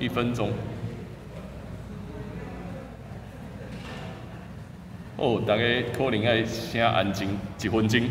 一分鐘。好，大家可能愛先安靜一分鐘。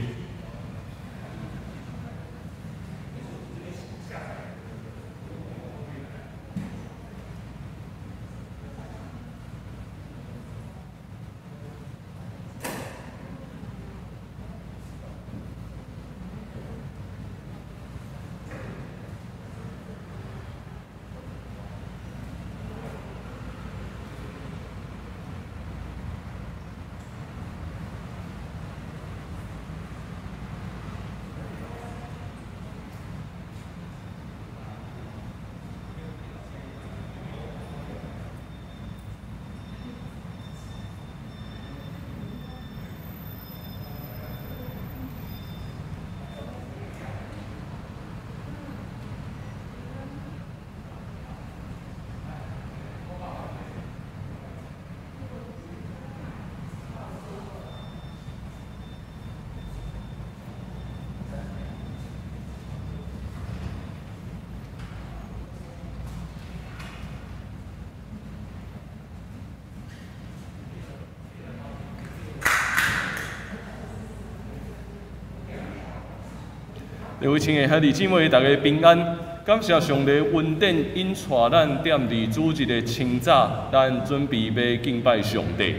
各位親愛兄弟姊妹，大家平安。感謝上帝恩典，引帶咱踮佇主日的清早，咱準備欲敬拜上帝。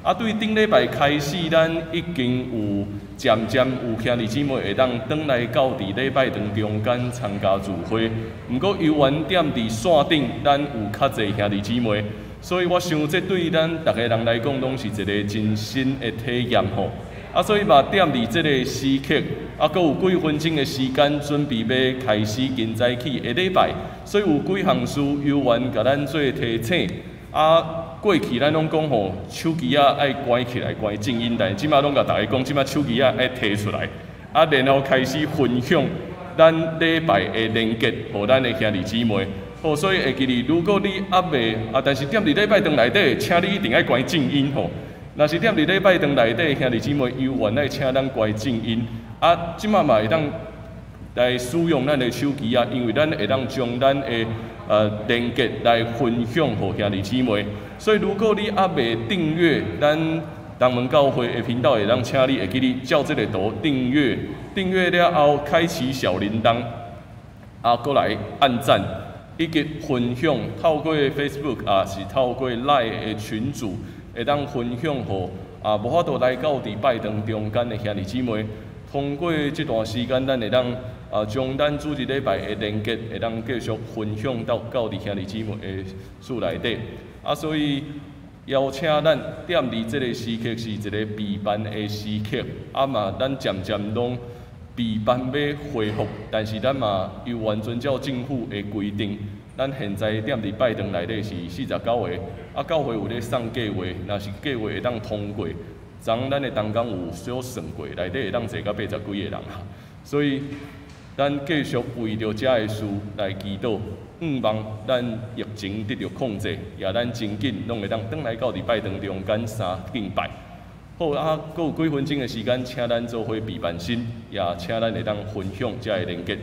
啊，對頂禮拜開始，咱已經有漸漸有兄弟姊妹會當轉來到佇禮拜堂中間參加聚會。毋過，猶原踮佇線頂，咱有較濟兄弟姊妹，所以我想這對咱逐个人來講，攏是一個真新的體驗吼。啊，所以嘛，踮佇這个時刻，啊，閣有幾分鐘的時間，準備欲開始今早起的禮拜，所以有幾項事猶原共咱做提醒。啊，過去咱攏講吼，手機仔愛關起來，關靜音，但是這馬攏共大家講，這馬手機仔愛提出來，啊，然後開始分享咱禮拜的連結，予咱的兄弟姊妹。好，所以會記得，如果你猶未啊，但是踮佇禮拜堂內底，請你一定愛關靜音吼。若是踮佇禮拜堂內底兄弟姊妹，猶原愛請咱關靜音。啊，這馬嘛會當來使用咱的手機啊，因為咱會當將咱的連結來分享予兄弟姊妹。所以，如果你猶未訂閱咱東門教會的頻道，會當請你會記得照這个圖訂閱，訂閱了後開啟小鈴鐺，啊，閣來按讚以及分享，透過 Facebook 啊，是透過 LINE 的群組。會當分享予啊，無法度來到佇拜堂中間的兄弟姊妹，通過這段時間，咱會當啊，將咱主日禮拜的連結會當繼續分享到到佇兄弟姊妹的厝內底。啊，所以邀請咱踮佇這个時刻是一个備辦的時刻，啊嘛，咱漸漸攏備辦欲恢復，但是咱嘛猶原遵照政府的規定。咱現在踮佇拜堂內底是49個，啊，教會有咧送計劃，若是計劃會當通過，昨昏咱的同工有小算過，內底會當坐到八十幾个人啊。所以，咱繼續為著遮个事來祈禱，向望咱疫情得著控制，也咱真緊攏會當轉來到佇拜堂中間三敬拜。好啊，閣有幾分鐘的時間，請咱做伙備辦心，也請咱會當分享遮个連結。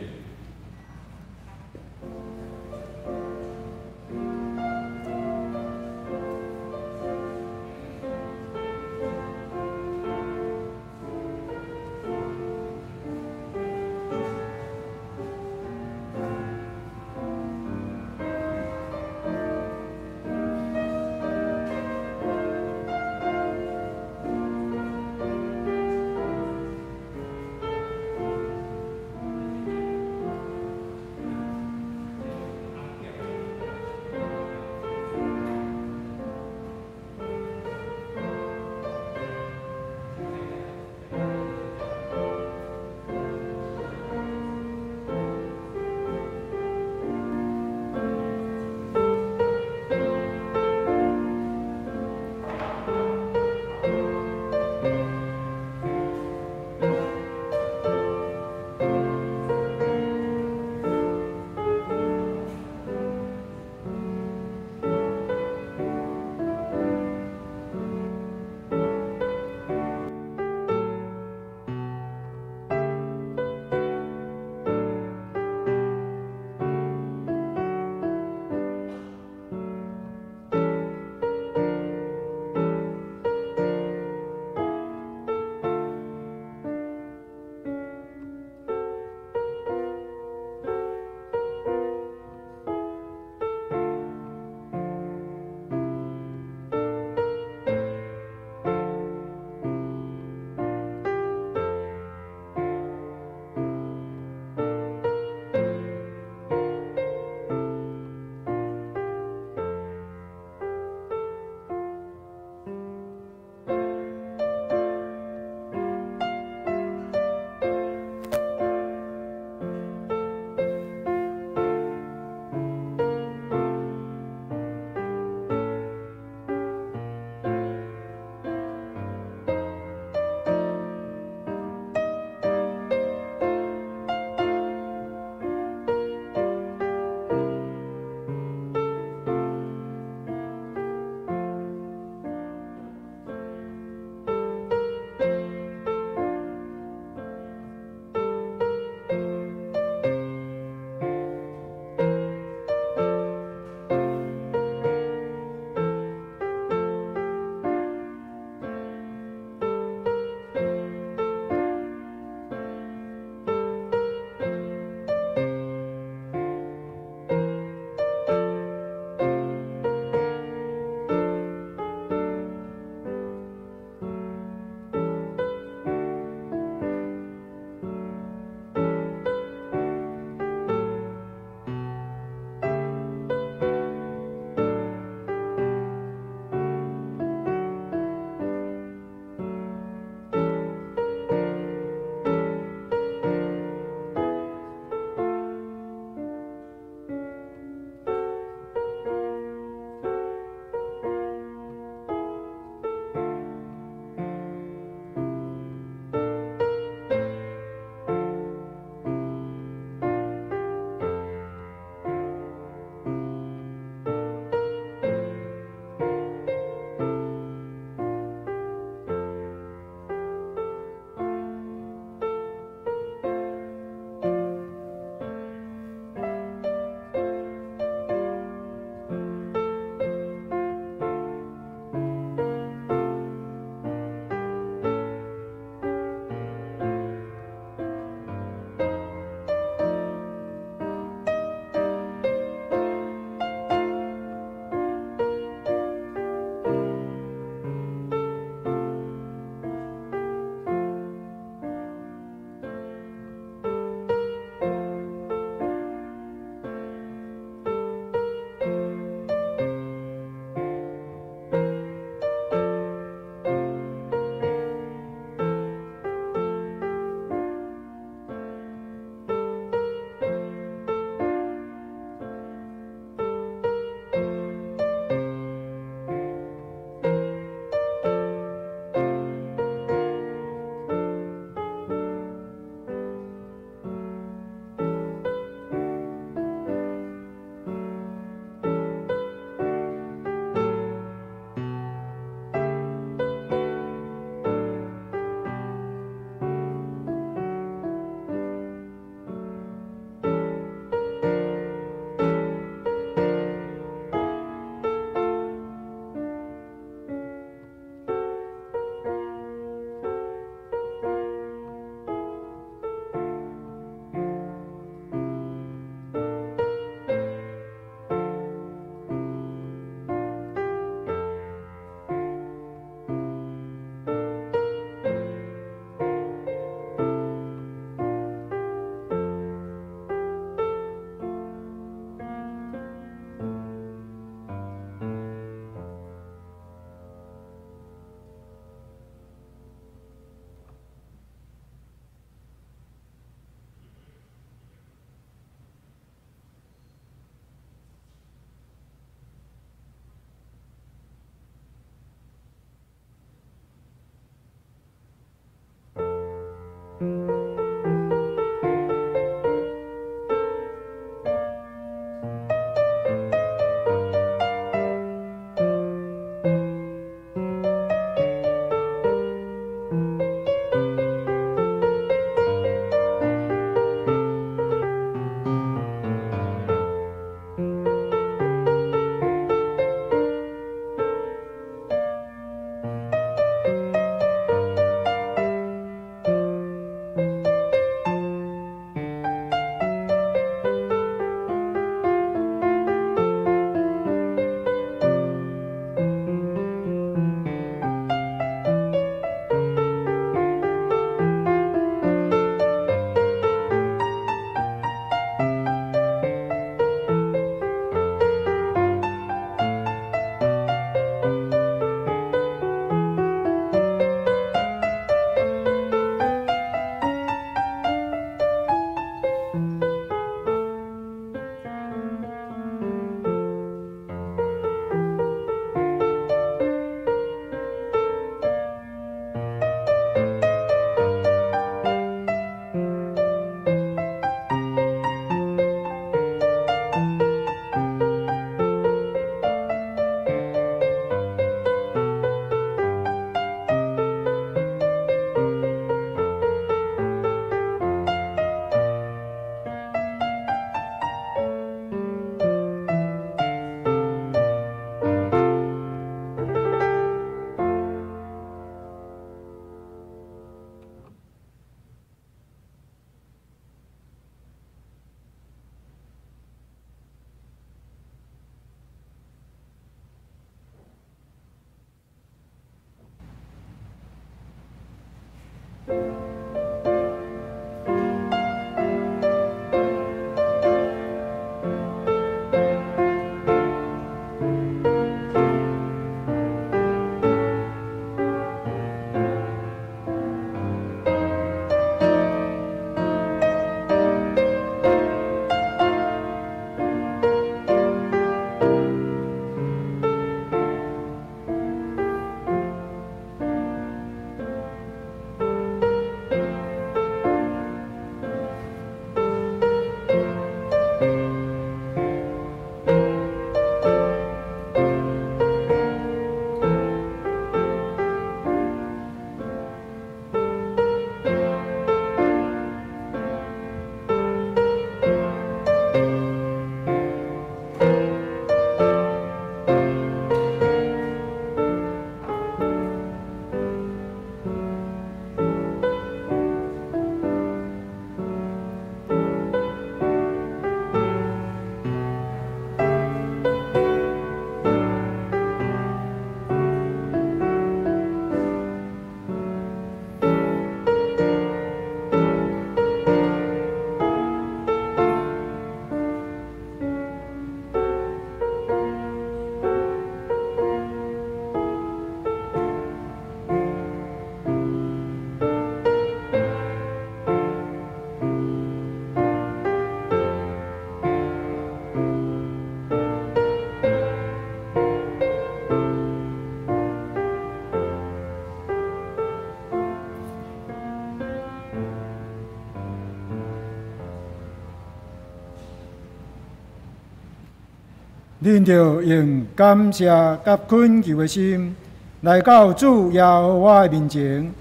恁著用感謝佮懇求的心來到主耶和華的面前，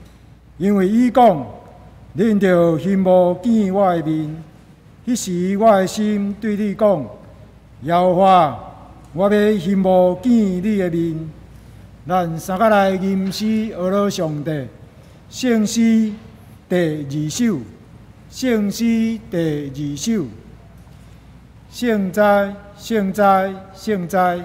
因為伊講：恁著欣慕見我的面。彼時我的心對你講：耶和華，我欲欣慕見你的面。咱三個來吟詩學樂上帝，聖詩第二首，聖詩第二首，聖哉，聖哉，聖哉。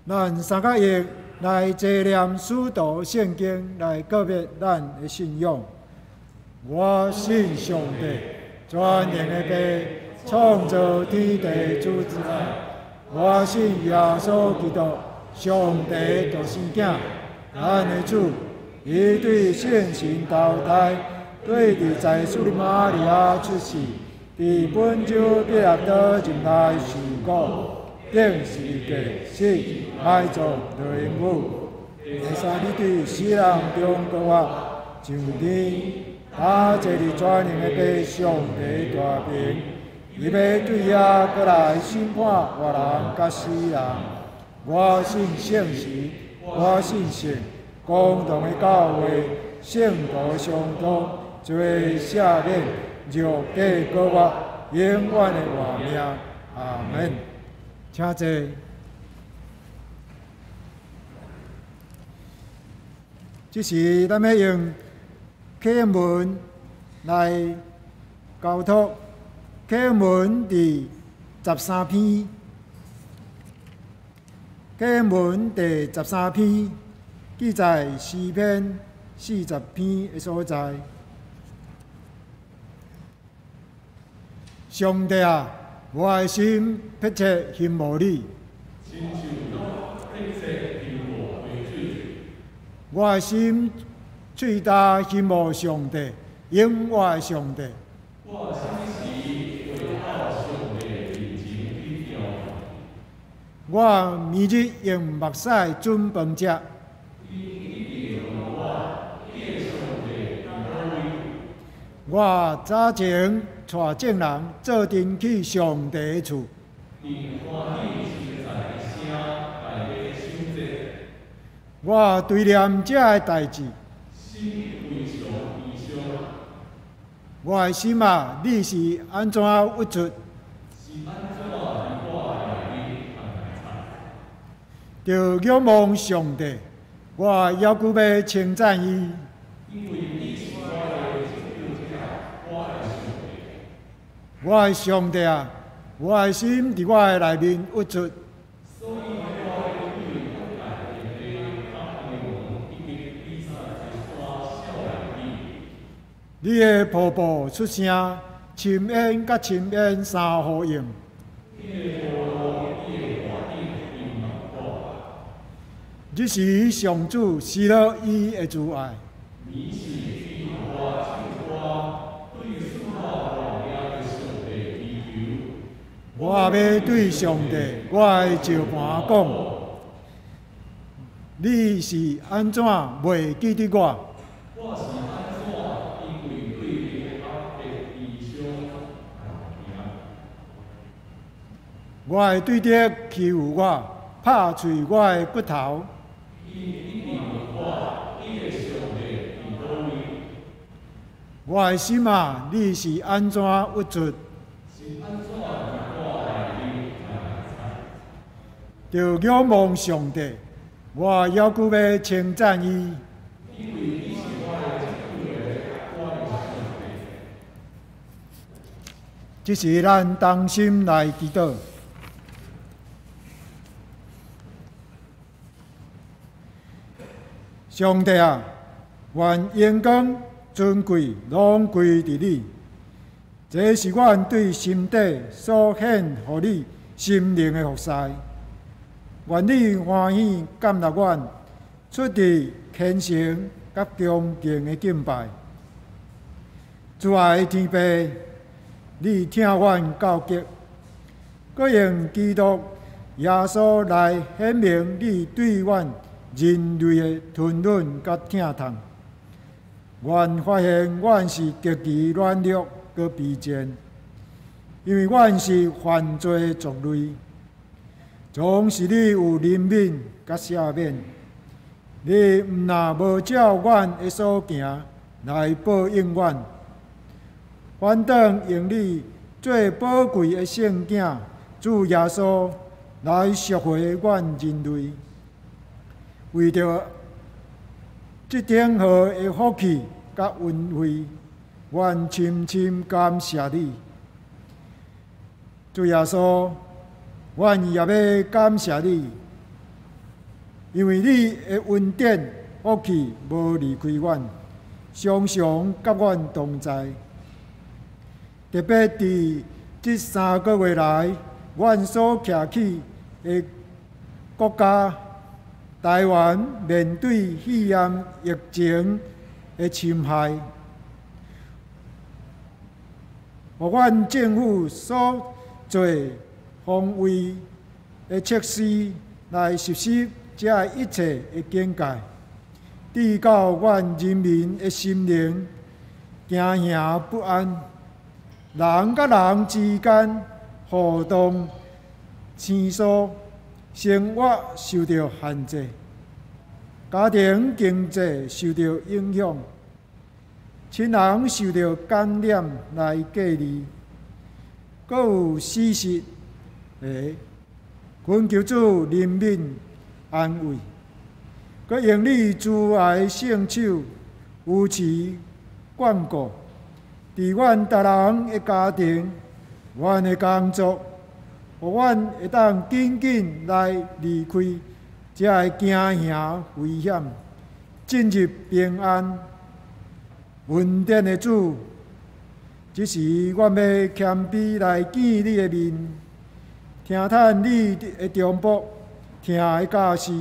咱三个月來齊念使徒聖經來告別咱的信仰。我信上帝，全能的父，創造天地主宰。我信耶穌基督，上帝獨生囝，咱的主，伊對聖神投胎，對佇祭司瑪利亞出世，佇本丟彼拉多入內受苦。釘十字架，死，埋葬，落陰府，第三日佇死人中復活，上天，他坐佇全能的父上帝大爿，伊欲對遐閣來審判活人佮死人。我信聖神，我信聖公同的教會，聖徒相通，罪赦免，肉體復活，永遠的活命。阿門。請坐。這時，咱欲用啟應文來交託。啟應文佇13篇，啟應文第13篇記載詩篇40篇的所在。上帝啊，我的心迫切欣慕你。我的心喙焦欣慕上帝，永活的上帝。我暝日用目屎準飯食。我早前帶眾人做陣去上帝的厝。我追念這个代誌。我的心啊，你是按怎鬱卒？著仰望上帝，我猶閣欲稱讚伊。我的上帝啊，我的心佇我的內面鬱卒。你的瀑布出聲，深淵佮深淵相呼應。這時上主施了伊的慈愛。我欲對上帝，我的石磐講，你是按怎袂記得我？我的對敵欺負我，拍碎我的骨頭。我的心啊，你是按怎鬱卒？著仰望上帝，我猶閣欲稱讚伊。這時咱同心來祈禱。上帝啊，願榮光尊貴攏歸佇你。這是阮對心底所獻予你心靈的服侍。願你歡喜接納阮，出自虔誠佮恭敬的敬拜。慈愛的天父，你疼阮到極，閣用基督耶穌來顯明你對阮人類的吞忍佮疼痛。阮發現阮是極其軟弱閣卑賤，因為阮是犯罪的族類。總是你有憐憫佮赦免，你毋若無照阮的所行來報應阮，反倒用你最寶貴的聖囝主耶穌來贖回阮人類。為著這等好的福氣佮恩惠，阮深深感謝你，主耶穌。阮也欲感謝你，因為你的恩典福氣無離開阮，常常佮阮同在。特別佇這3個月來，阮所徛起的國家台灣面對肺炎疫情的侵害，予阮政府所做防衛的措施來實施這一切的警戒，致到阮人民的心靈驚惶不安，人佮人之間互動生疏，生活受到限制，家庭經濟受到影響，親人受到感染來隔離，閣有死實。懇求主憐憫安慰，閣用你慈愛的聖手扶持眷顧，佇阮逐人的家庭、阮的工作，予阮會當緊緊來離開這个驚惶危險，進入平安穩定的主。這時，阮欲謙卑來見你的面。聽嘆你的忠僕，疼的教示，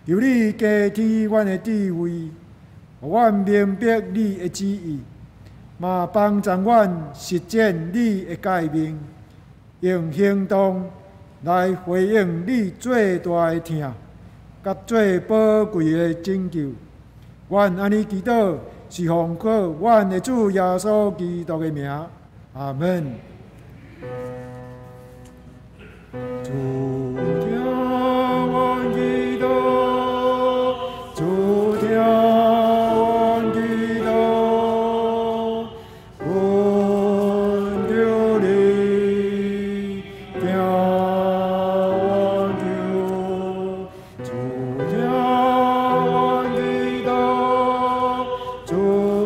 求你加添阮的智慧，予阮明白你的旨意，嘛幫助阮實踐你的誡命，用行動來回應你最大的疼，佮最寶貴的拯救。阮按呢祈禱，是奉靠阮的主耶穌基督的名，阿門。主聽阮祈禱。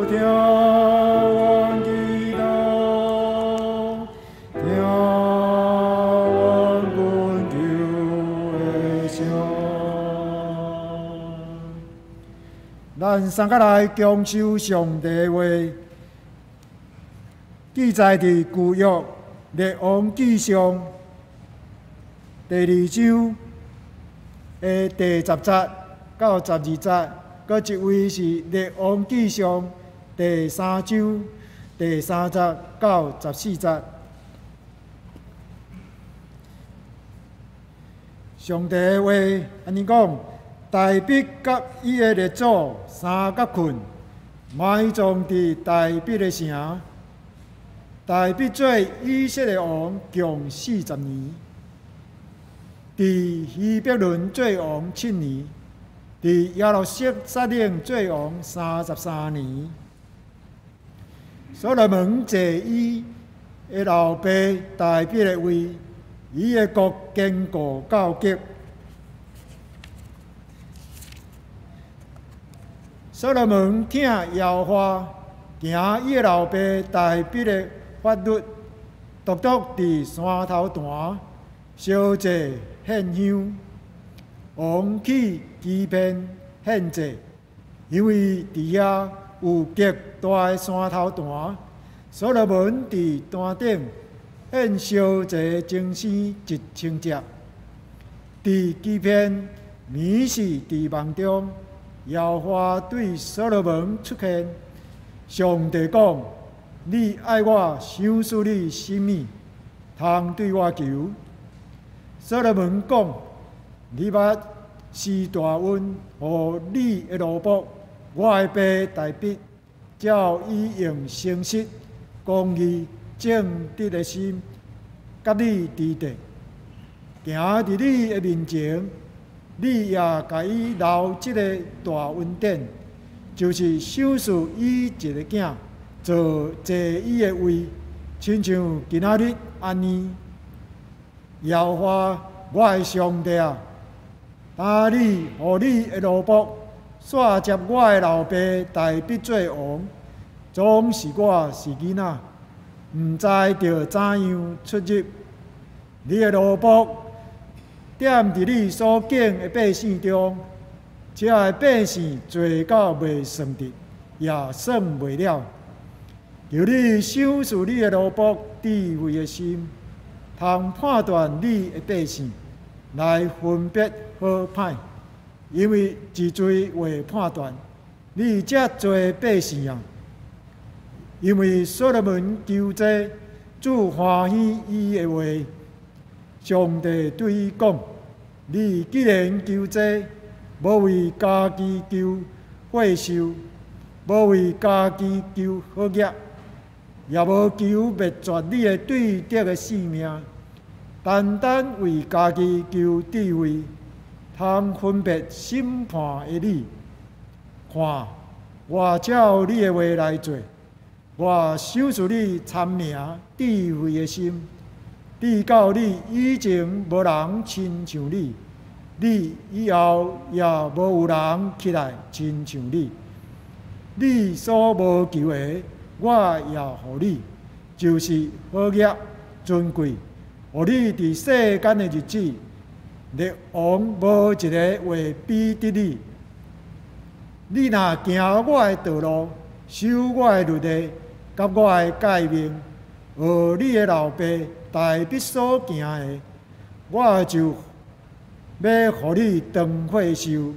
聽阮祈禱，聽阮懇求的聲。咱三個來共守上帝的話，記載佇舊約列王紀上第二章的第10節到12節，閣一位是列王紀上第三章第3節到14節。上帝的話按呢講：大衛佮伊的列祖三角睏，埋葬佇大衛的城。大衛做以色列王共40年，佇希伯崙做王7年，佇耶路撒冷做王33年。所羅門坐伊的老爸大衛的位，伊的國堅固到極。所羅門疼耶和華，行伊的老爸大衛的法律，獨獨佇山頭壇燒祭獻香，王去基遍獻祭，因為佇遐有極大的山頭壇。所羅門佇壇頂獻燒祭精牲1000隻。佇基遍暝時佇夢中，耶和華對所羅門出現，上帝講：你愛我賞賜你啥物，通對我求？所羅門講：你捌施大恩予你的奴僕，我的爸大衛，照伊用誠實、公義、正直的心，佮你佇地，行佇你的面前，你也共伊留這个大恩典，就是賞賜伊一个囝，做坐伊的位，親像今仔日按呢。耶和華我的上帝啊，當你予你的奴僕煞接我的老爸大衛做王，總是我是囡仔，毋知著怎樣出入。你的奴僕踮佇你所揀的百姓中，這个百姓濟到袂算得，也算袂了。求你賞賜你的奴僕智慧的心，通判斷你的百姓，來分別好歹。因為一罪話判斷，你這濟百姓啊！因為所羅門求這，主歡喜伊的話，上帝對伊講：你既然求這，無為家己求歲壽，無為家己求好業，也無求滅絕你的對敵的性命，單單為家己求智慧，通分別審判的理。看，我照你的話來做，我賞賜你聰明智慧的心。直到你以前無人親像你，你以後也無有人起來親像你。你所無求的，我也予你，就是好業尊貴，予你佇世間的日子，列王無一个話比得你。你若行我的道路，守我的律例，佮我的誡命，學你的老爸大衛所行的，我就欲予你長歲壽。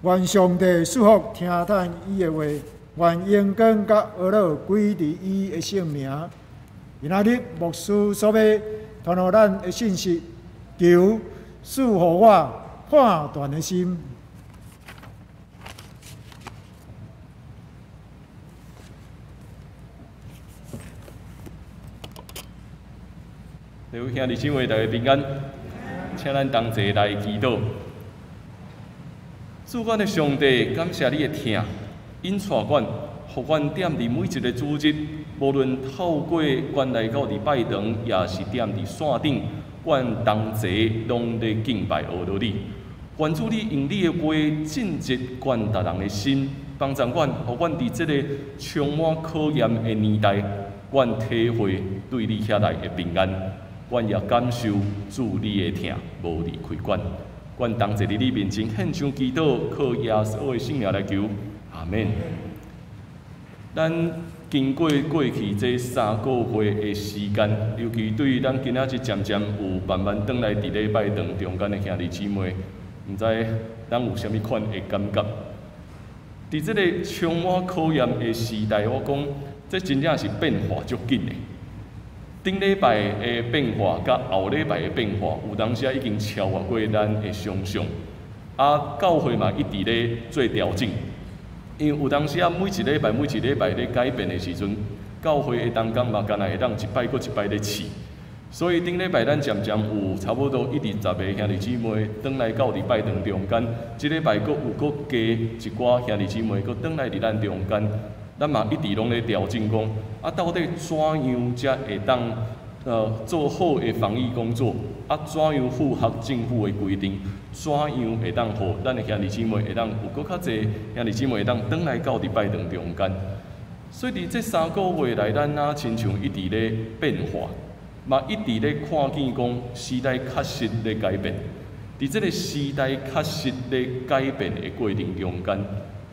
願上帝賜福聽咱伊的話，願榮光佮呵咾歸佇伊的聖名。今仔日牧師所欲傳予咱的信息，求賜予我判斷的心。各位兄弟姊妹，大家平安，請咱同齊來祈禱。主阮的上帝，感謝你的疼，引帶阮，予阮踮佇每一个主日，無論透過阮來到禮拜堂，也是踮佇線頂，阮同齊攏咧敬拜阿羅你。願主你用你的話進入阮逐人的心，幫助阮，予阮佇這个充滿考驗的年代，阮體會對你遐來的平安。阮也感受主你的疼，無離開阮。阮同齊佇你面前獻上祈禱，靠耶穌的聖名來求，阿門。咱經過過去這3個月的時間，尤其對咱今仔日漸漸有慢慢轉來佇禮拜堂中間的兄弟姊妹，毋知咱有啥物款的感覺？佇這个充滿考驗的時代，我講這真正是變化足緊的。頂禮拜的變化，佮後禮拜的變化，有當時已經超越過咱的想象。啊，教會嘛一直咧做調整，因為有當時啊，每一禮拜每一禮拜咧改變的時陣，教會的同工嘛，敢若會當一擺閣一擺咧試。所以頂禮拜咱漸漸有差不多一二十个兄弟姊妹轉來到禮拜堂中間，這禮拜閣有閣加一寡兄弟姊妹閣轉來佇咱中間。咱嘛一直攏咧調整講，啊，到底怎樣才會當做好的防疫工作？啊，怎樣符合政府的規定？怎樣會當予咱的兄弟姊妹會當有閣較濟兄弟姊妹會當轉來到禮拜堂中間？所以佇這3個月來，咱若親像一直咧變化，嘛一直咧看見講時代確實咧改變。佇這个時代確實咧改變的過程中間，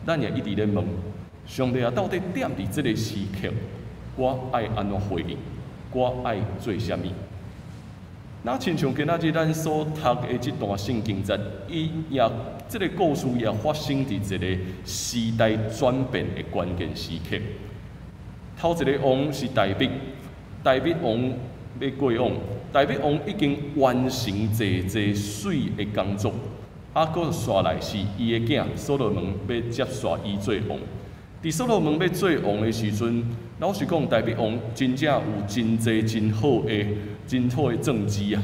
咱也一直咧問上帝啊，到底踮佇這个時刻，我愛按怎回應？我愛做啥物？若親像今仔日咱所讀的這段聖經節，伊也這个故事也發生佇一个時代轉變的關鍵時刻。頭一个王是大衛，大衛王欲過往，大衛王已經完成濟濟媠的工作，啊，閣紲來是伊的囝所羅門欲接續伊做王。佇所羅門欲做王的時陣，老實講，大衛王真正有真濟真好的、真好的政績啊！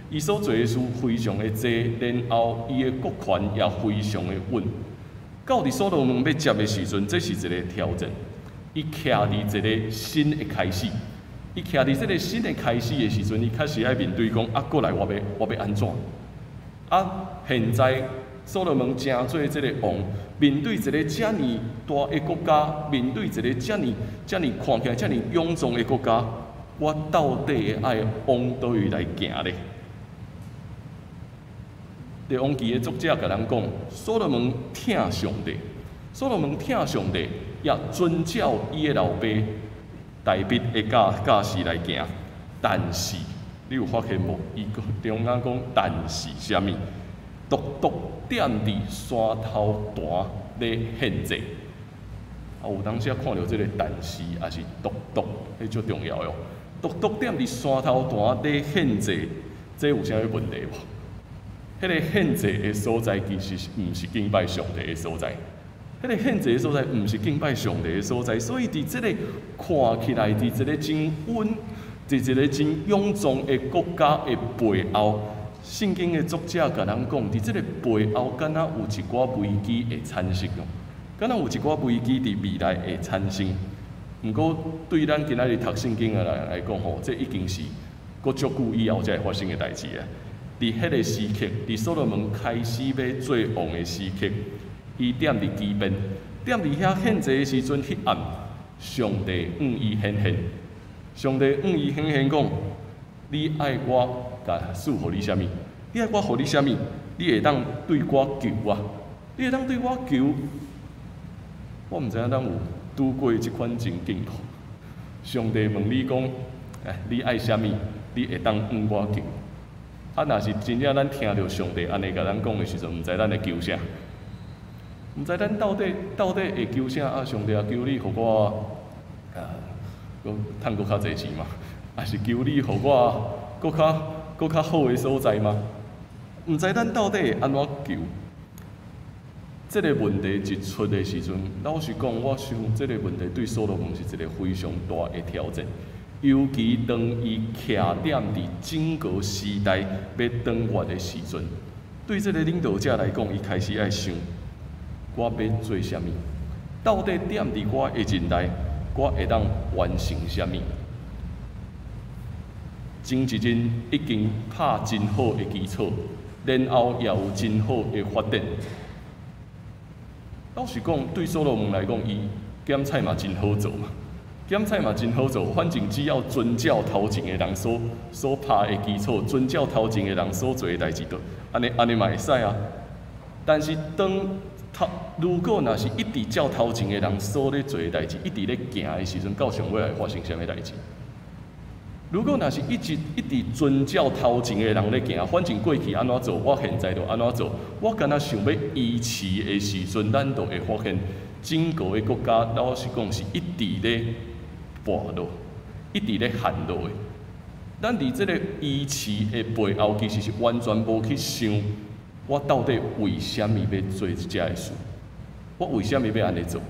伊所做的事非常的濟，然後伊的國權也非常的穩。到佇所羅門欲接的時陣，這是一个挑戰。伊徛佇一个新的開始，伊徛佇這个新的開始的時陣，伊確實愛面對講啊，過來我欲按怎？啊，現在所羅門成做這个王，面對一个遮爾大的國家，面對一个遮爾遮爾看起來遮爾臃腫的國家，我到底愛往佗位來行咧？列王紀的作者共咱講，所羅門疼上帝，所羅門疼上帝，也遵照伊的老爸大衛的教教示來行。但是，你有發現無？伊中間講，但是啥物？獨獨踮佇山頭壇咧獻祭。啊，有當時啊看著這个但是，抑是獨獨，彼足重要的哦。獨獨踮佇山頭壇咧獻祭，這有啥物問題無？彼个獻祭的所在其實毋是敬拜上帝的所在，彼个獻祭的所在毋是敬拜上帝的所在，所以佇這个看起來，佇一个真穩、佇一个真臃腫的國家的背後，聖經的作者共咱講，佇這个背後，敢若有一寡危機會產生哦，敢若有一寡危機佇未來會產生。毋過，對咱今仔日讀聖經的人來講吼，這已經是閣足久以後才會發生的代誌啊。佇彼个時刻，佇所羅門開始欲做王的時刻，伊踮佇基遍，踮佇遐獻祭的時陣，彼暗上帝向伊顯現，上帝向伊顯現講：你愛我共賜予你啥物？你愛我予你啥物？你會當對我求啊？你會當對我求？我毋知影咱有拄過這款情景無？上帝問你講：哎，你愛啥物？你會當向我求？啊，若是真正咱聽著上帝按呢共咱講的時陣，毋知咱會求啥？毋知咱到底到底會求啥？啊，上帝啊，求你予我啊，閣趁閣較濟錢嘛？抑是求你予我閣較閣較好的所在嗎？毋知咱到底會按怎求？這个問題一出的時陣，老實講，我想這个問題對所羅門是一个非常大的挑戰。尤其當伊徛踮佇整個時代欲轉彎的時陣，對這个領導者來講，伊開始愛想：我欲做啥物？到底踮佇我的任內，我會當完成啥物？前一任已經拍真好的基礎，然後也有真好的發展。老實講，對所羅門來講，伊檢菜嘛真好做嘛，檢菜嘛真好做。反正只要遵照頭前的人所拍的基礎，遵照頭前的人所做的代誌，就按呢按呢嘛會使啊。但是當頭如果若是一直照頭前的人所咧做的代誌，一直咧行的時陣，到上尾會發生啥物代誌？如果若是一直一直遵照頭前的人咧行，反正過去按怎做，我現在就按怎做。我敢若想欲維持的時陣，咱就會發現整個的國家老實講是一直咧跋落，一直咧陷落的。咱佇這個維持的背後，其實是完全無去想，我到底為啥物欲做這个事？我為啥物欲按呢做？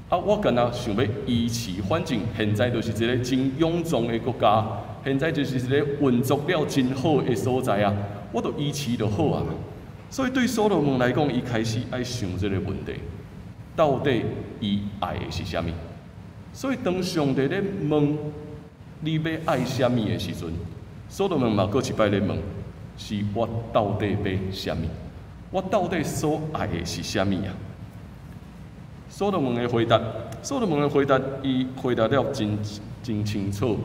啊！我敢若想欲維持，反正現在就是一個真臃腫的國家，現在就是一個運作了真好的所在啊！我就維持就好啊。所以對所羅門來講，伊開始愛想這個問題，到底伊愛的是啥物？所以當上帝咧問你欲愛啥物的時陣，所羅門嘛閣一擺咧問：是我到底欲啥物？我到底所愛的是啥物啊？所羅門的回答，所羅門的回答，伊回答了真真清楚。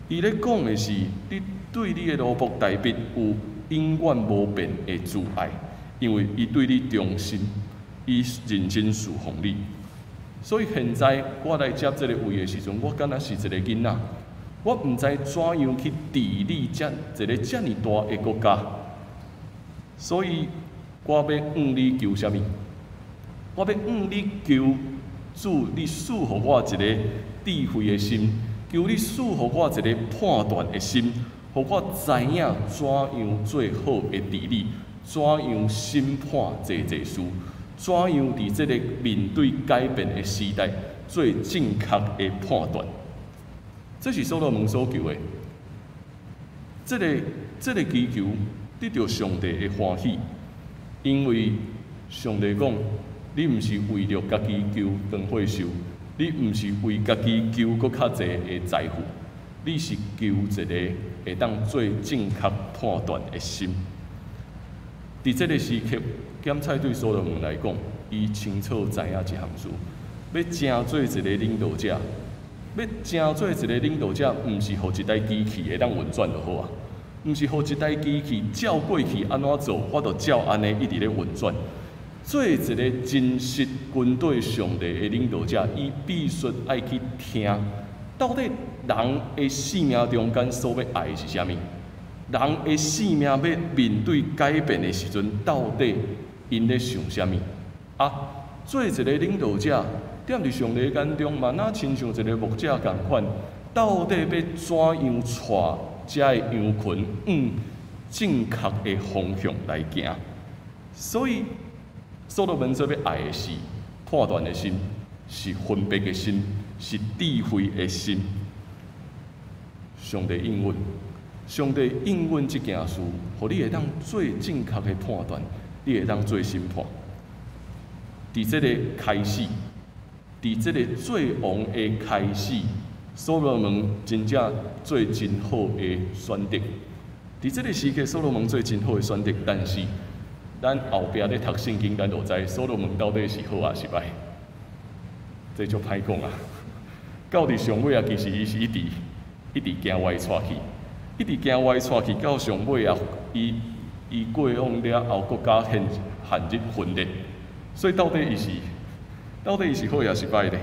伊咧講的是，你對你的奴僕大衛有永遠無變的慈愛，因為伊對你忠心，伊認真侍奉你。所以現在我來接這個位的時陣，我敢若是一個囡仔，我毋知怎樣去治理這一個遮爾大的國家。所以我欲向你求啥物？我欲向你求主，你賜予我一個智慧的心，求你賜予我一個判斷的心，予我知影怎樣做好的治理，怎樣審判濟濟事，怎樣佇這個面對改變的時代做正確的判斷。這是所羅門所求的。這個祈求得著上帝的歡喜，因為上帝講：你毋是為著家己求長歲壽，你毋是為家己求閣較濟的財富，你是求一個會當做正確判斷的心。佇這個時刻，檢菜對所羅門來講，伊清楚知影一項事：欲成做一個領導者，欲成做一個領導者，毋是予一台機器會當運轉就好啊，毋是予一台機器照過去按怎做，我就照按呢一直咧運轉。做一個真實軍隊上帝的領導者，伊必須愛去聽，到底人的生命中間所欲愛的是啥物？人的生命欲面對改變的時陣，到底𪜶咧想啥物？啊，做一個領導者，踮佇上帝眼中嘛，若親像一個牧者仝款，到底欲怎樣帶遮的羊群往正確的方向來行？所以，所羅門所欲愛的是判斷的心，是分別的心，是智慧的心。上帝應允，上帝應允這件事，予你會當做正確的判斷，你會當做審判。佇這個開始，佇這個做王的開始，所羅門真正做真好的選擇。佇這個時刻，所羅門做真好的選擇，但是咱後壁咧讀聖經，咱就知所羅門到底是好抑是䆀，這足歹講啊。到佇上尾啊，其實伊是一直一直行歪掣去，一直行歪掣去，到上尾啊，伊伊過往了後，國家陷陷入分裂。所以到底伊是好抑是䆀咧？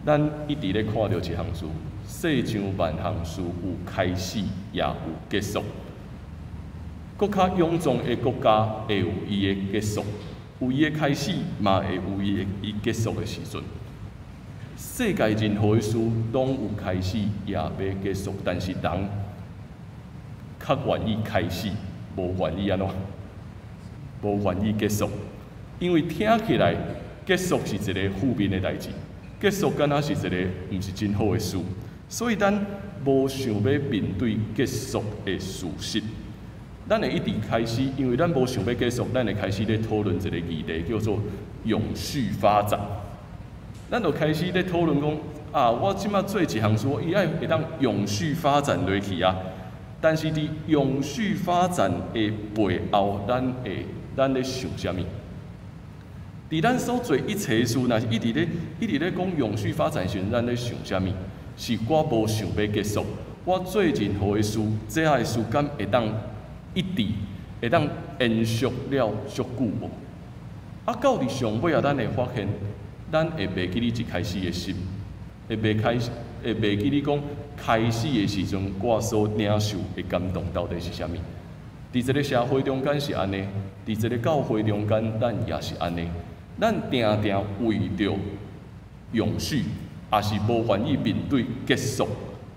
咱一直咧看著一項事，世上萬項事有開始，也有結束。閣較臃腫的國家會有伊的結束，有伊的開始，嘛會有伊的伊結束的時陣。世界任何的事攏有開始，也欲結束，但是人較願意開始，無願意按怎？無願意結束，因為聽起來結束是一個負面的代誌，結束敢若是一個毋是真好的事，所以咱無想欲面對結束的事實。咱會一直開始，因為咱無想欲結束，咱會開始咧討論一個議題，叫做永續發展。咱就開始咧討論講，啊，我這馬做一項事，伊愛會當永續發展落去啊。但是佇永續發展的背後，咱會咱咧想啥物？佇咱所做一切事，若是一直咧講永續發展時，咱咧想啥物？是我無想欲結束，我做任何的事，這下的事敢會當一直會當延續了足久無？啊，到佇上尾啊，咱會發現，咱會袂記得一開始的心，會袂記得講開始的時陣，我所領受的感動到底是啥物？佇這个社會中間是按呢，佇這个教會中間，咱也是按呢。咱定定為著永續，抑是無願意面對結束，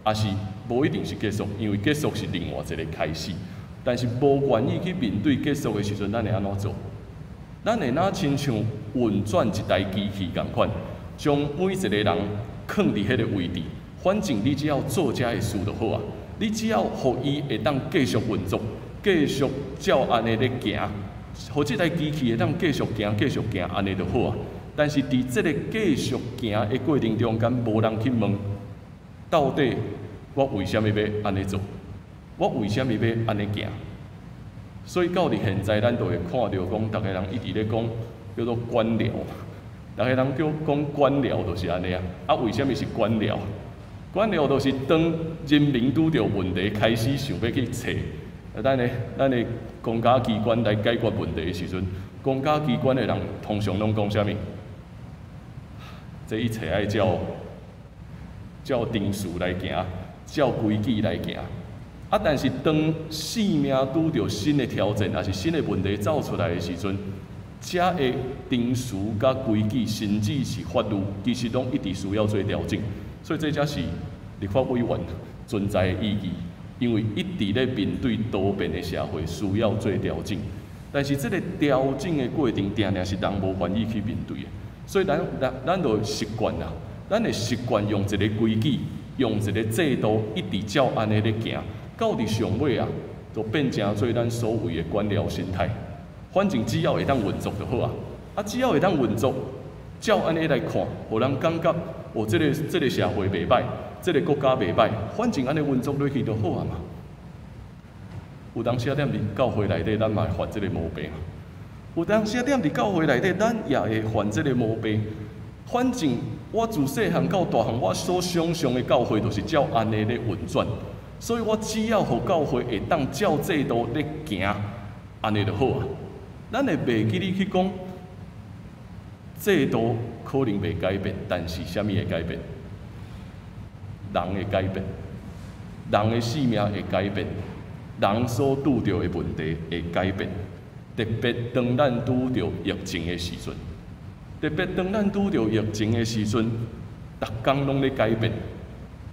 抑是無一定是結束，因為結束是另外一個開始。但是無願意去面對結束的時陣，咱會按怎做？咱會若親像運轉一台機器仝款，將每一個人囥佇彼个位置，反正你只要做遮的事就好啊。你只要予伊會當繼續運作，繼續照按呢咧行，予這台機器會當繼續行、繼續行，按呢就好啊。但是佇這个繼續行的過程中間，無人去問，到底我為啥物欲按呢做？我為啥物欲按呢行？所以到佇現在，咱就會看著講，逐个人一直咧講叫做官僚，逐个人叫講官僚就是按呢啊。啊，為啥物是官僚？官僚就是當人民拄著問題，開始想欲去揣咱的公家機關來解決問題的時陣，公家機關的人通常攏講啥物？這一切愛照程序來行，照規矩來行。啊！但是當生命拄著新的挑戰，抑是新的問題走出來的時陣，遮的程序佮規矩，甚至是法律，其實攏一直需要做調整。所以這才是立法委員存在的意義，因為一直咧面對多變的社會，需要做調整。但是這个調整的過程，定定是人無願意去面對的。所以咱就習慣啦，咱會習慣用一个規矩，用一个制度，一直照按呢咧行。到佇上尾啊，就變成做咱所謂的官僚心態。反正只要會當運作就好啊。啊，只要會當運作，照按呢來看，予人感覺哦，這个社會袂䆀，這个國家袂䆀，反正按呢運作落去就好啊嘛。有當時啊，踮佇教會內底，咱嘛會犯這个毛病。有當時啊，踮佇教會內底，咱也會犯這個毛病。反正我自細漢到大漢，我所想像的教會就是照按呢咧運轉。所以我只要予教會會當照制度咧行，按呢就好啊。咱會袂記得去講制度可能袂改變，但是啥物會改變？人會改變，人的性命會改變，人所拄著的問題會改變。特別當咱拄著疫情的時陣，特別當咱拄著疫情的時陣，逐工攏咧改變，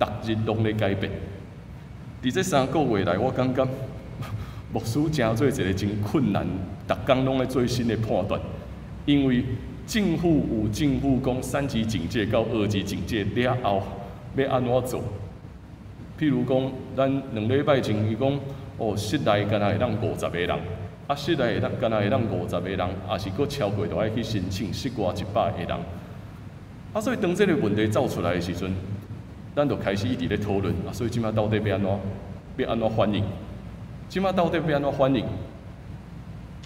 逐日攏咧改變。佇這3個月內，我感覺牧師成做一个真困難，逐工攏咧做新的判斷，因為政府有政府講三級警戒到二級警戒了後，欲按怎做？譬如講，咱2禮拜前伊講，哦，室內敢若會當五十個人，啊，室內會當敢若會當五十個人，抑是閣超過，就愛去申請室外100個人。啊，所以當這个問題走出來的時陣，咱就開始一直咧討論啊，所以這馬到底欲按怎，欲按怎反應？這馬到底欲按怎反應？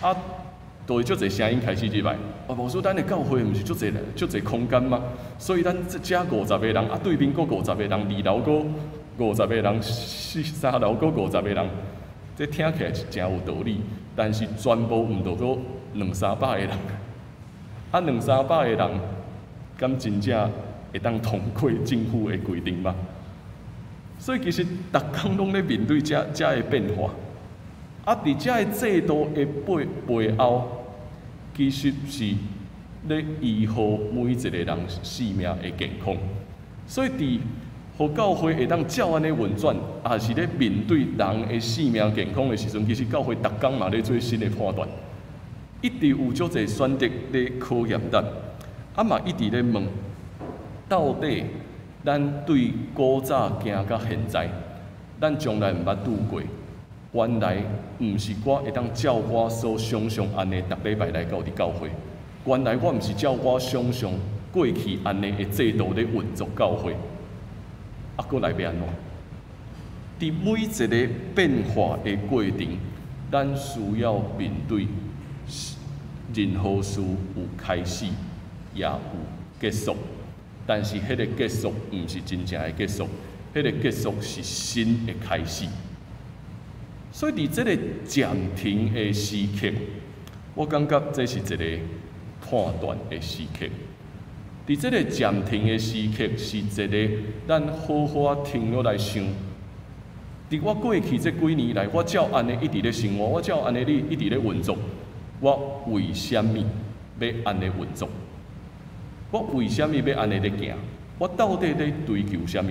啊，就會足濟聲音開始入來。啊，牧師，咱的教會毋是足濟足濟空間嗎？所以咱遮五十個人，啊，對面閣五十個人，二樓閣五十個人，三樓閣五十個人，這聽起來是誠有道理，但是全部毋著閣兩三百個人。啊，兩三百個人，敢真正會當通過政府的規定嗎？所以其實逐工攏咧面對遮遮的變化。啊，佇遮的制度的背後，其實是咧維護每一個人性命的健康。所以佇予教會會當照按呢運轉，抑是咧面對人的性命健康的時陣，其實教會逐工嘛咧做新的判斷，一直有足濟選擇咧考驗咱，啊嘛一直咧問，到底咱對古早行到現在，咱從來毋捌拄過。原來毋是我會當照我所想像按呢，逐禮拜來到佇教會。原來我毋是照我想像過去按呢的制度咧運作教會。啊，閣來欲按怎？佇每一个變化的過程，咱需要面對任何事有開始，也有結束，但是彼個結束毋是真正的結束，彼個結束是新的開始。所以佇這個暫停的時刻，我感覺這是一個判斷的時刻。佇這個暫停的時刻，是一個咱好好仔停落來想。佇我過去這幾年來，我照按呢一直咧生活，我照按呢一直咧運作，我為啥物欲按呢運作？我為啥物欲按呢咧行？我到底咧追求啥物？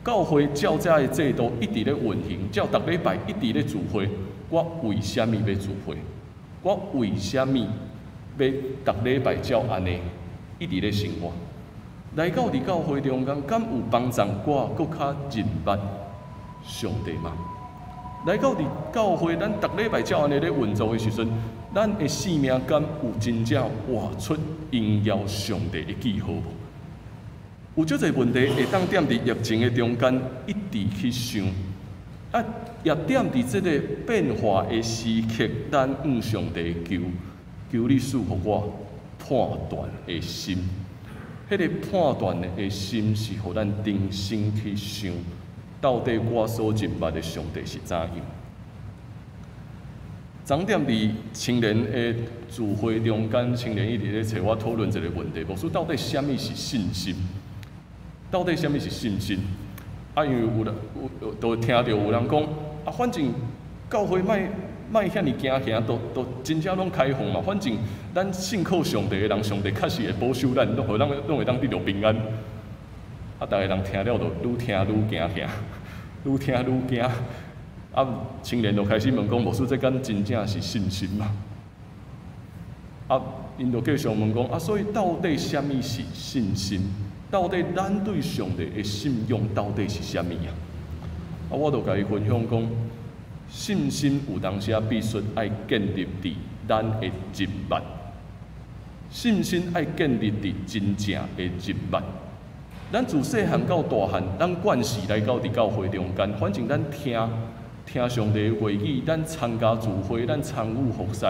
教會照這个制度一直咧運行，照逐禮拜一直咧聚會，我為啥物欲聚會？我為啥物欲逐禮拜照按呢一直咧生活？來到佇教會中間，敢有幫助我閣較認捌上帝嗎？來到佇教會，咱逐禮拜照按呢咧運作的時陣，咱的生命敢有真正活出榮耀上帝的記號無？有足濟問題會當踮佇疫情的中間一直去想，啊，也踮佇這个變化的時刻，咱向上帝求，求你賜予我判斷的心。彼个判斷的心是予咱重新去想，到底我所認捌的上帝是怎樣？昨踮佇青年的聚會中間，青年一直咧揣我討論一个問題：牧師到底啥物是信心？到底啥物是信心？啊，因為有人有，都聽著有人講，啊，反正教會莫莫遐爾驚嚇，都真正攏開放嘛。反正咱信靠上帝的人，上帝確實會保守咱，攏予咱攏會當得著平安。啊，逐个人聽了就愈聽愈驚嚇，愈聽愈驚。啊，青年就開始問講，牧師，這敢真正是信心嗎？啊，𪜶就繼續問講，啊，所以到底啥物是信心？到底咱對上帝的信仰到底是啥物啊？啊，我就共伊分享講，信心有當時仔必須愛建立佇咱的認捌，信心愛建立佇真正的認捌。咱自細漢到大漢，咱慣勢來到佇教會中間，反正咱聽聽上帝的話語，咱參加聚會，咱參與服侍，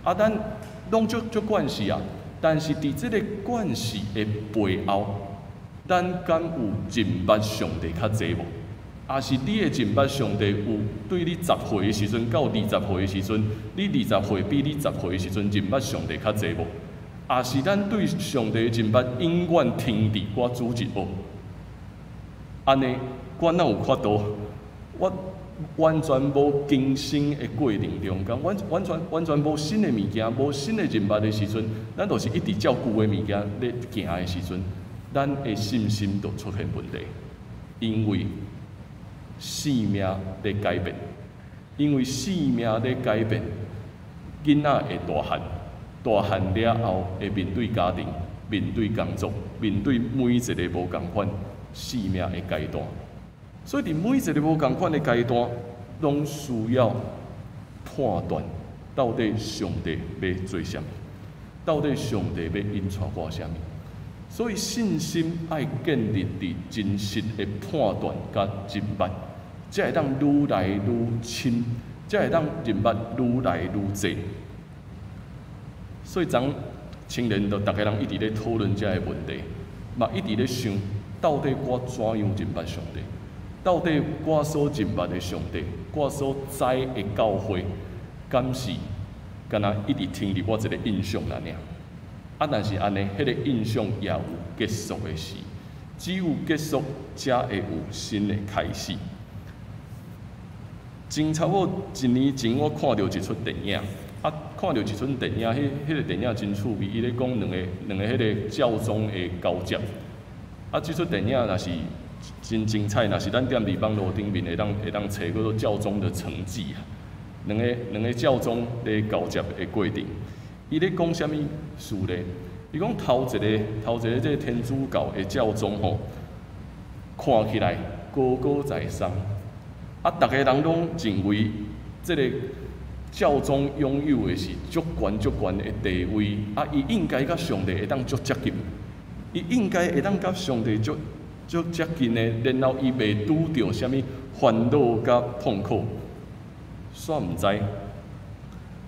啊，咱攏足足慣勢啊。但是佇這个慣勢的背後，咱敢有認捌上帝較濟無？抑是你的認捌上帝有對你十歲的時陣到二十歲的時陣，你二十歲比你十歲的時陣認捌上帝較濟無？抑是咱對上帝的認捌永遠停佇我主日學？按呢，我哪有法度？我完全無更新的過程中間，完完全完全無新的物件，無新的認捌的時陣，咱就是一直照舊的物件咧行的時陣，咱的信心就出現問題，因為生命咧改變，因為生命咧改變，囡仔會大漢，大漢了後會面對家庭，面對工作，面對每一个無仝款生命的階段。所以，佇每一个無仝款的階段，攏需要判斷到底上帝欲做啥物，到底上帝欲引帶我啥物。所以，信心愛建立佇真實的判斷佮認捌，才會當愈來愈深，才會當認捌愈來愈濟。所以，昨青年就逐个人一直咧討論這个問題，嘛一直咧想，到底我怎樣認捌上帝？到底我所認捌的上帝，我所知的教會，敢是敢若一直停佇我這个印象爾爾？啊，但是按呢，彼个印象也有結束的時，只有結束，才會有新的開始。前差不多一年前，我看著一齣電影，啊，看著一齣電影，彼個電影真趣味，伊咧講兩個彼个教宗的交接。啊，這齣電影若是真精彩，若是咱踮佇網路頂面會當揣叫做教宗的承繼啊。兩個教宗咧交接的過程，伊咧講啥物事咧？伊講頭一個這个天主教的教宗吼，看起來高高在上，啊，逐个人攏認為這个教宗擁有的是足懸足懸的地位，啊，伊應該佮上帝會當足接近，伊應該會當佮上帝足足接近的，然後伊袂拄著啥物煩惱佮痛苦，煞毋知。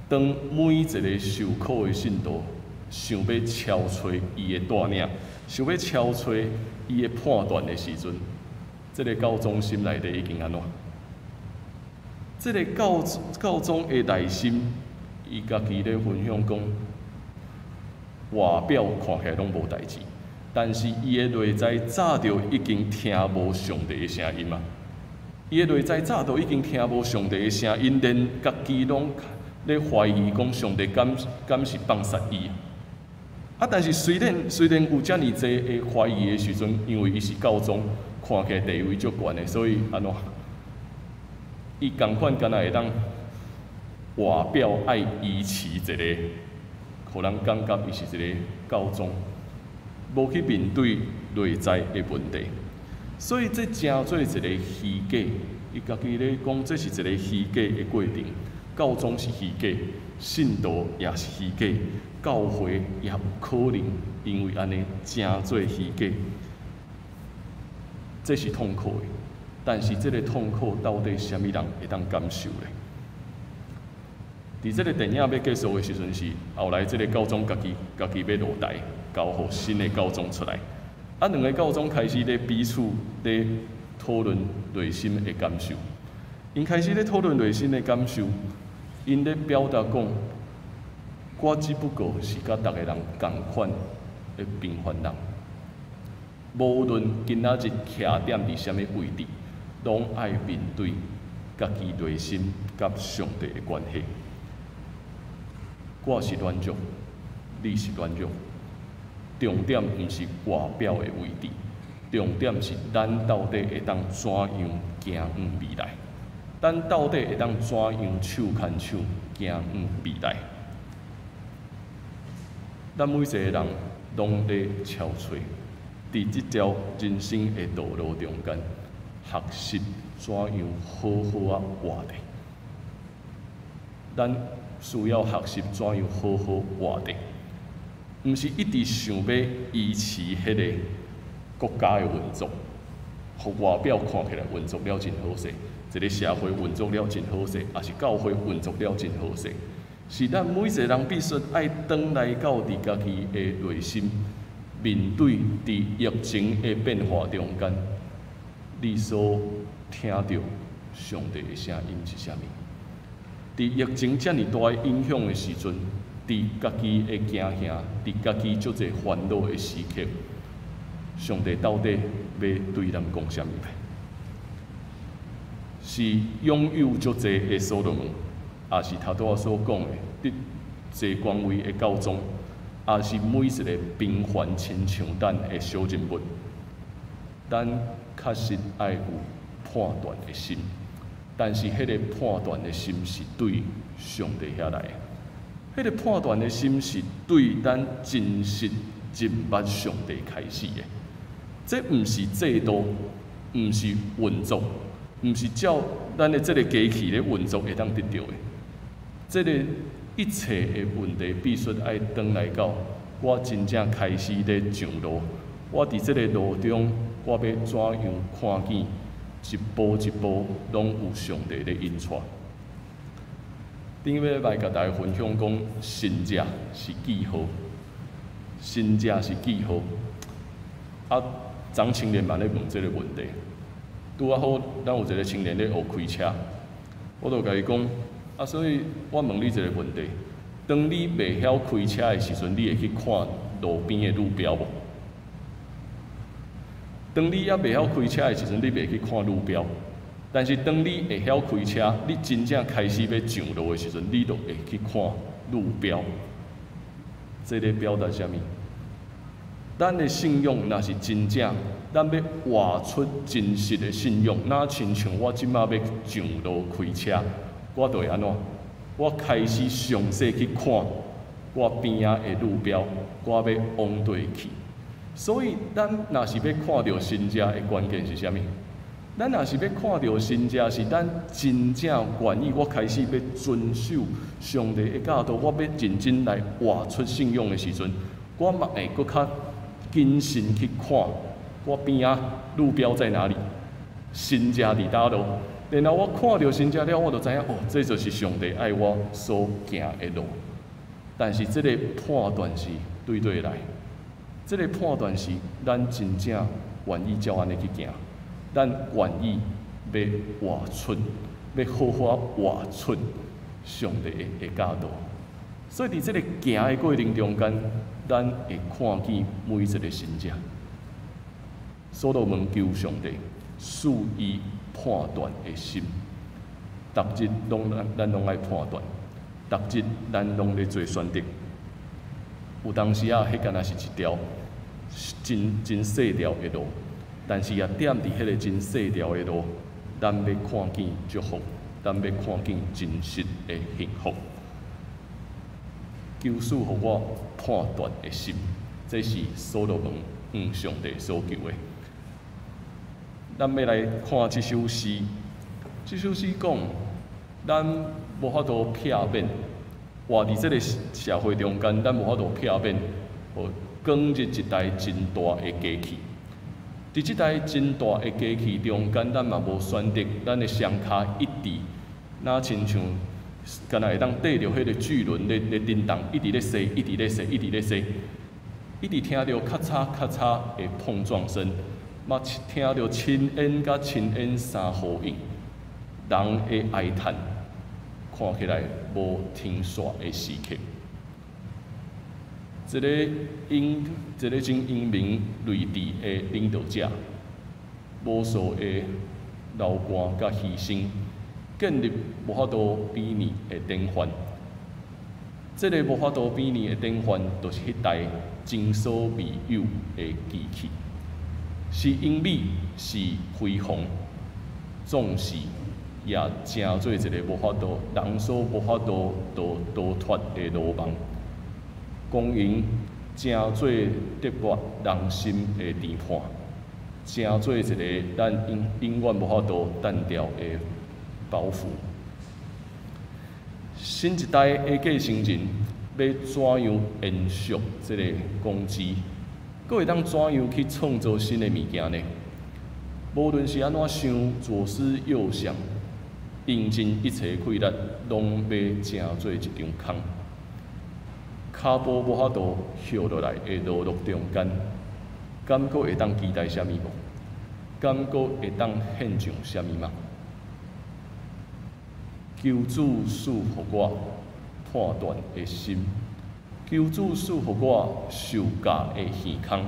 當每一个受苦的信徒想欲超揣伊的帶領，想欲超揣伊的判斷的時陣，這个教宗心內底已經按怎？這个教宗的內心，伊家己咧分享講，外表看起來攏無代誌，但是伊的內在早就已經聽無上帝的聲音啊！伊的內在早就已經聽無上帝的聲音，連家己攏咧懷疑講上帝敢是放殺伊？啊！但是雖然有遮爾濟的懷疑的時陣，因為伊是教宗，看起來地位足懸的，所以按怎？伊仝款敢若會當外表愛維持一个，予人感覺伊是一个教宗，無去面對內在的問題，所以這成做一个虛假。伊家己咧講，這是一个虛假的過程。教宗是虛假，信徒也是虛假，教會也有可能因為按呢成做虛假，這是痛苦的。但是這个痛苦到底啥物人會當感受咧？佇這个電影欲結束的時陣是後來這个教宗家己欲落台，交予新的教宗出來。啊，兩个教宗開始咧彼此咧討論內心的感受。𪜶開始咧討論內心的感受，𪜶咧表達講，我只不過是佮逐个人仝款的平凡人，無論今仔日徛踮佇啥物位置，攏愛面對家己內心佮上帝的關係。我是軟弱，你是軟弱。重點毋是外表的位置，重點是咱到底會當怎樣行向未來？咱到底會當怎樣手牽手行向未來？咱每一个人攏咧超揣，佇這條人生的道路中間，學習怎樣好好仔活著。咱需要學習怎樣好好活著，毋是一直想欲維持彼个國家的運作，予外表看起來運作了真好勢，一个社會運作了真好勢，抑是教會運作了真好勢。是咱每一个人必須愛轉來到佇家己的內心，面對佇疫情的變化中間，你所聽著上帝的聲音是啥物？佇疫情遮爾大的影響的時陣，佇家己的驚嚇，佇家己足濟煩惱的時刻，上帝到底欲對咱講啥物？是擁有足濟的所羅門，抑是頭拄仔所講的得坐權位的教宗，抑是每一个平凡親像咱的小人物，咱確實愛有判斷的心，但是彼个判斷的心是對上帝遐來的，彼个判斷的心是對咱真實認捌上帝開始的。這毋是制度，毋是運作，毋是照咱的這个機器咧運作會當得著的。這个一切的問題必須愛轉來到我真正開始咧上路，我佇這个路中，我欲怎樣看見一步一步攏有上帝咧引帶。頂禮拜共大家分享講，神跡是記號，神跡是記號。啊，昨青年嘛咧問這个問題，拄仔好，咱有一个青年咧學開車，我就共伊講，啊，所以我問你一個問題：當你袂曉開車的時陣，你會去看路邊的路標無？當你猶袂曉開車的時陣，你袂去看路標；但是當你會曉開車，你真正開始欲上路的時陣，你就會去看路標。這咧表達啥物？咱的信仰若是真正，咱欲活出真實的信仰，若親像我這馬欲上路開車，我就會按怎？我開始詳細去看我邊仔的路標，我欲往佗去。所以，咱若是欲看著神跡的關鍵是啥物？咱若是欲看著神跡，是咱真正願意，我開始欲遵守上帝的教導，我欲認真來活出信仰的時陣，我嘛會閣較謹慎去看我邊仔路標在哪裡，神跡佇佗落，然後我看著神跡了，我就知影哦，這就是上帝愛我所行的路。但是這個判斷是對佗來？這個判斷是咱真正願意照按呢去行，咱願意欲活出，欲好好活出上帝的教導。所以佇這個行的過程中間，咱會看見每一个神跡。所羅門求上帝賜伊判斷的心，逐日攏咱攏愛判斷，逐日咱攏咧做選擇。有當時啊，彼敢若是一條真真細條的路，但是啊，踮佇彼个真細條的路，咱欲看見祝福，咱欲看見真實的幸福。求賜予我判斷的心，這是所羅門向上帝所求的。咱欲來看這首詩，這首詩講，咱無法度避免活佇這个社會中間，咱無法度避免，予捲入一台真大的機器。佇這台真大的機器中間，咱嘛無選擇，咱的雙跤一直，若親像，敢若會當綴著彼个巨輪咧振動，一直咧踅，一直咧踅，一直咧踅，一直聽著咔嚓咔嚓的碰撞聲，嘛聽著深煙佮深煙相呼應，人的哀嘆，看起來無停煞的時刻。一個真英明睿智的領導者，無數的流汗佮犧牲，建立無法度比擬的典範。這个無法度比擬的典範，就是彼台前所未有的機器，是英美，是輝煌，總是也成做一个無法度人所無法度逃脫的羅網，光榮成做折磨人心的甜伴，成做一个咱永永遠無法度擲掉的包袱。新一代的繼承人欲怎樣延續這个統治？閣會當怎樣去創造新的物件呢？無論是按怎想，左思右想，用盡一切氣力，攏欲成做一場空。跤步無法度歇落來的勞碌中間，敢閣會當期待啥物無？敢閣會當獻上啥物嗎？求主賜予我判斷的心，求主賜予我受教的耳孔，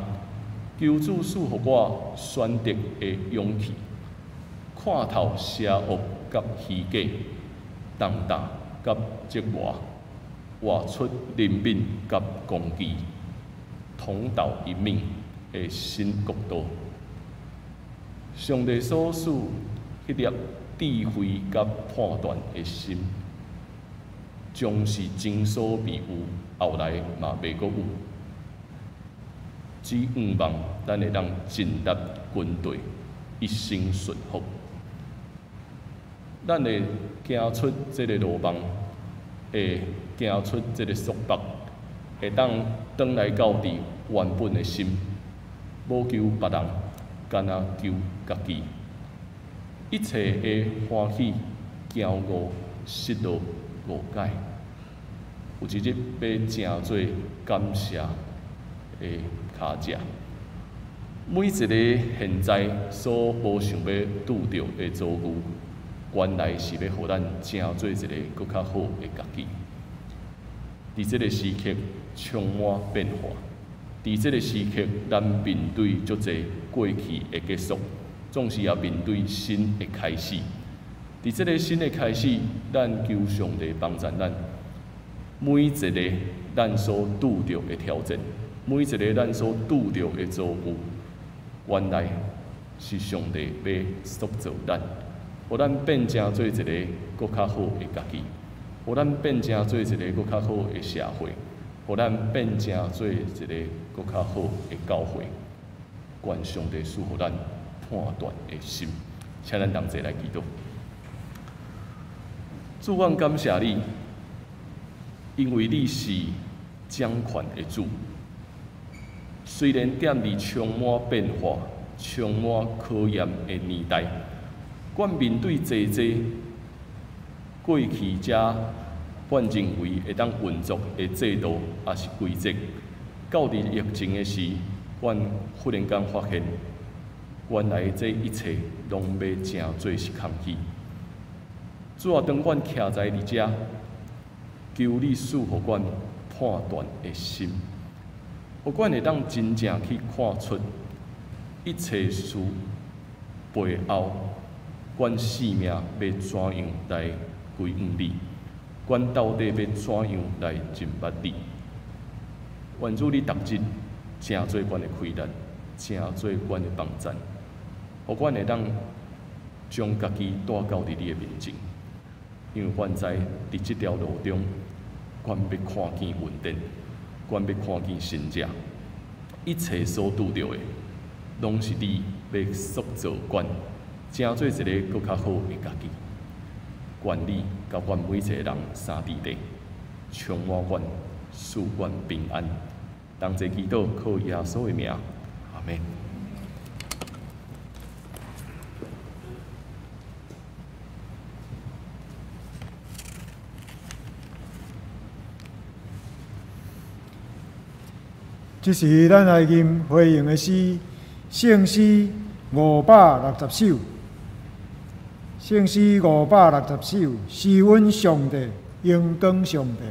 求主賜予我選擇的勇氣，看透邪惡佮虛假，重擔佮折磨，活出憐憫佮公義，同道一命的新國度。上帝所賜彼粒智慧佮判斷的心，將是前所未有，後來嘛袂閣有。只向望咱會當盡力軍隊，一生順服。咱會行出這个羅網，會行出這个束縛，會當轉來到佇原本的心，無求別人，干焦求家己。一切的歡喜、驕傲、失落、誤解，有一日欲成做感謝的跤跡。每一个現在所無想欲拄著的遭遇，原來是欲予咱成做一个閣較好的家己。佇這个時刻充滿變化，佇這个時刻，咱面對足濟過去的結束，總是也面對新的開始。佇這个新的開始，咱求上帝幫助咱。每一个咱所拄著的挑戰，每一个咱所拄著的遭遇，原來是上帝欲塑造咱，予咱變成做一个閣較好的家己，予咱變成做一个閣較好的社會，予咱變成做一个閣較好的教會。願上帝賜予咱判斷的心，請咱同齊來祈禱。主，阮感謝你，因為你是掌權的主。雖然踮佇充滿變化、充滿考驗的年代，阮面对济济过去遮，阮认为会当运作的制度，抑是规则，到伫疫情的时，阮忽然间发现，原来这一切拢欲成做是空虚。主啊，当阮徛在伫遮，求你赐予阮判断的心，予阮会当真正去看出一切事背后，阮性命欲怎样来归向你？阮到底欲怎样来认捌你？愿主你逐日成做阮的气力，成做阮的帮赞，予阮会当将家己带到伫你的面前，因为阮知伫这条路中，阮欲看见恩典，阮欲看见神迹，一切所拄著的，拢是你欲塑造阮，成做一个阁较好的家己。愿你佮阮每一个人三弟弟，充满阮，赐阮平安。同齐祈祷，靠耶稣的名，阿们。这时，咱来吟回应的诗，圣诗560首。圣诗560首，是阮上帝，荣光上帝。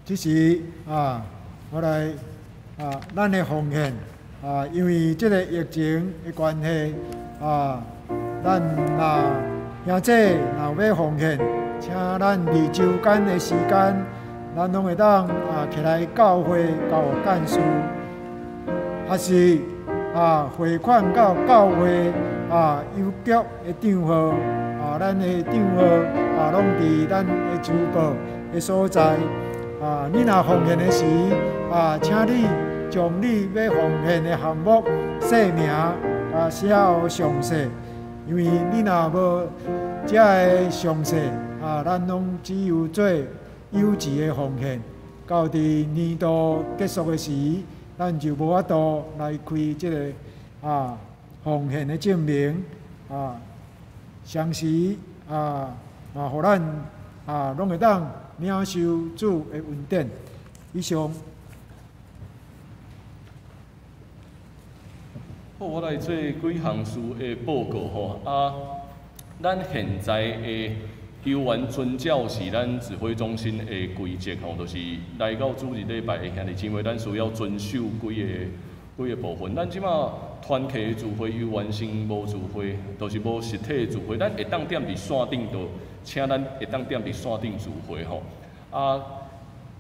这时啊，我來啊，咱的奉獻啊，因為這个疫情的關係啊，咱若兄弟若欲奉獻，請咱佇週間的時間，咱攏會當啊起來教會到幹事，還是啊匯款到教會啊郵局的帳號啊，咱的帳號啊攏佇咱的周報的所在啊。你若奉獻的時啊，請你將你欲奉獻的項目姓名啊寫好詳細，因為你若無這个詳細啊，咱攏只有做郵寄的奉獻。到佇年度結束的時，咱就無法度來開這个啊奉獻的證明啊。相時啊啊，予咱啊攏會當領受主的恩典。以上。好，我來做幾項事的報告吼。啊，咱現在的猶原遵照是咱指揮中心的規則吼，就是來到主日禮拜的兄弟姊妹，咱需要遵守幾个部分。咱這馬團契的聚會猶原先無聚會，就是無實體的聚會，咱會當踮佇線頂，就請咱會當踮佇線頂聚會吼。啊，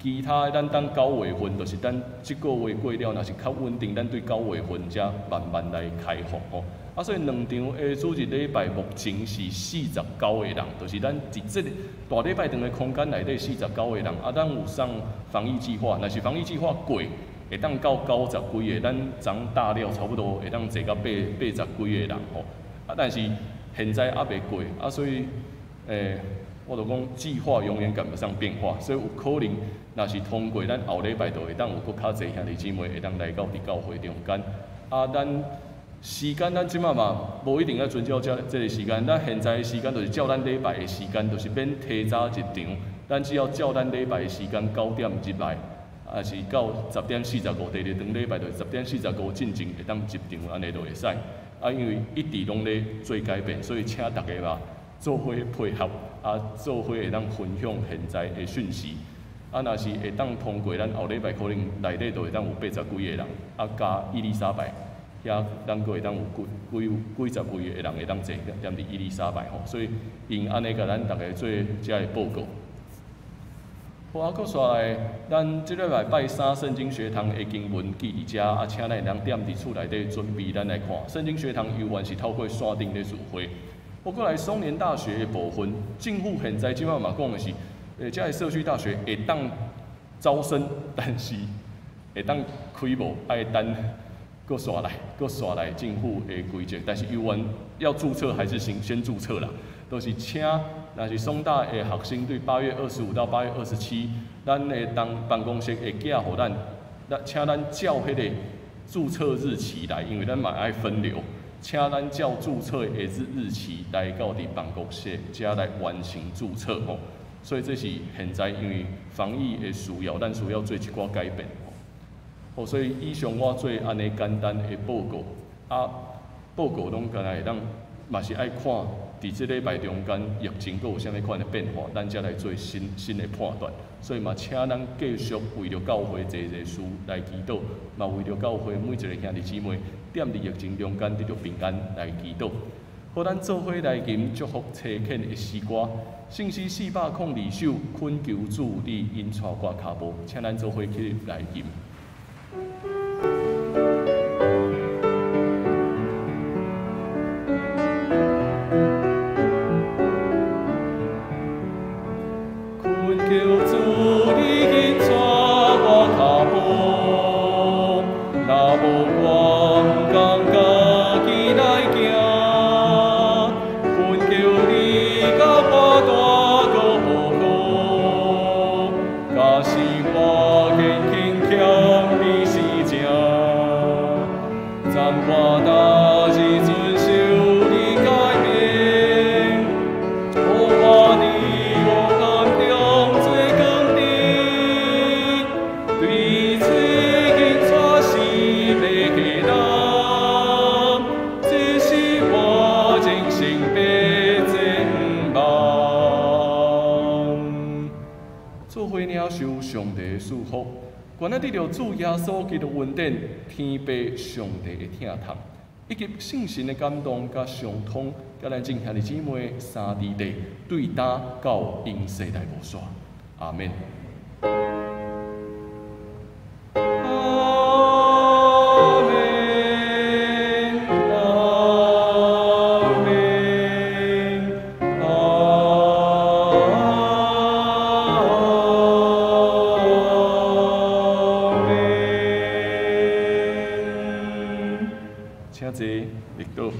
其他咱等9月份，就是等這個月過了，若是較穩定，咱對9月份才慢慢來開放吼。啊，所以兩場的主日禮拜目前是49個人，就是咱佇這个大禮拜堂的空間內底49個人。啊，咱有送防疫計劃，若是防疫計劃過，會當到90幾個，咱昨大了差不多會當坐到80幾個人吼。啊，但是現在猶未過，啊，所以我就講計劃永遠趕不上變化，所以有可能若是通過，咱後禮拜就會當有閣較濟兄弟姊妹會當來到佇教會中間。啊，咱時間咱這馬嘛無一定愛遵照這个時間，咱現在的時間就是照咱禮拜的時間，就是免提早入場，咱只要照咱禮拜的時間9點入來，抑是到10點45，第二場禮拜就是10點45進前會當入場，按呢就會使。啊，因為一直攏咧做改變，所以請大家嘛做伙配合，啊，做伙會當分享現在的訊息。啊，若是會當通過，咱後禮拜可能內底就會當有80幾個人，啊，加伊麗莎白，遐咱閣會當有幾十位的人會當坐踮佇伊麗莎白吼，所以𪜶按呢共咱逐家做遮个報告。好啊，閣煞來，咱這禮拜拜三聖經學堂的經文記佇遮，啊，請咱會當踮佇厝內底準備，咱來看聖經學堂猶原是透過線頂咧聚會。我閣來松年大學的部分，政府現在這擺嘛講的是，這个社區大學會當招生，但是會當開無，愛等閣煞來政府的規則，但是猶原要註冊還是先註冊啦，都是請，若是松大的學生對8月25到8月27，咱的當辦公室會寄予咱，請咱照彼个註冊日期來，因為咱嘛愛分流，請咱照註冊的日期來到佇辦公室，才來完成註冊吼。所以這是現在因為防疫的需要，咱需要做一寡改變吼。所以以上我做按呢簡單的報告，啊，報告攏敢若會當，嘛是愛看佇這禮拜中間疫情閣有啥物款的變化，咱才來做新的判斷。所以嘛，請咱繼續為著教會濟濟事來祈禱，嘛為著教會每一个兄弟姊妹踮佇疫情中間得著平安來祈禱。好，咱做伙來吟祝福差遣的詩歌，聖詩402首，懇求主你引帶我跤步，請咱做伙起來吟。懇求主你引帶我跤步，若無我毋甘家己來行。懇求你佮我帶過好，假使我堅強谦卑是正，暂我今日遵守你诫命，予我伫黑暗中做光灯，对主引带是袂过人，这是我人生的展望。做伙领受上帝帝的賜福，願咱得著主耶穌基督恩典、天父上帝的疼痛，以及聖神的感動佮相通，佮咱眾兄弟姊妹三弟弟對今到永世代無煞。阿們。阿們，阿們，阿們。請坐，立倒。